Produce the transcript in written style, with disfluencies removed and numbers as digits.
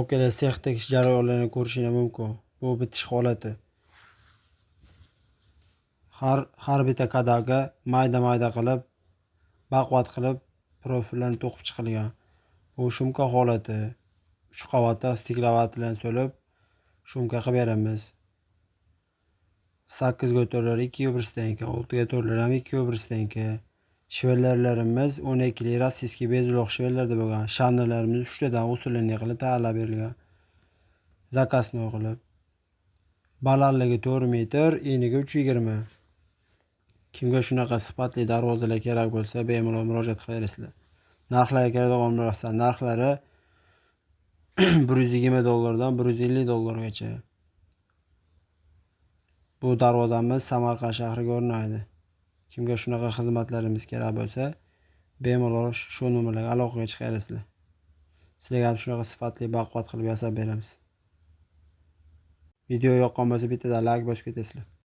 Okala sex tikish jarayonlarini ko'rishinglar mumkin. Bu bitish holati. Har bitta kadaga mayda-mayda qilib, baquvvat qilib profillarni to'qib chiqilgan. Bu shumka holati. 3 qavatda stiklovatlarni solib shumka qilib beramiz. 8 ga to'rtlar 2 bir stenka, 6 ga to'rtlar ham 2 bir stenka. Shvellerlarimiz 12lik rossiyskiy bezuloq shvellarda bo'lgan. Shannalarimiz 3 tadan usulini qilib tayyorlab berilgan. Zakasni qilib. Balandligi 4 metr, eniga 3.20. Kimga shunaqa sifatli darvozalar kerak bo'lsa, bemalol murojaat qilaverasizlar. Narxlarga keladigan bo'lsa, narxlari 120 dollardan 150 dollargacha. Bu darvozamiz Samarqand shahriga o'rnaydi. Kimga shunaqa xizmatlarimiz kerak bo'lsa, bemalol shu nomerlarga aloqaga chiqaverasizlar. Sizlarga ham shunaqa sifatli baquvvat qilib yasab beramiz. Video yoqqan bo'lsa, bittadan like bosib ketasizlar.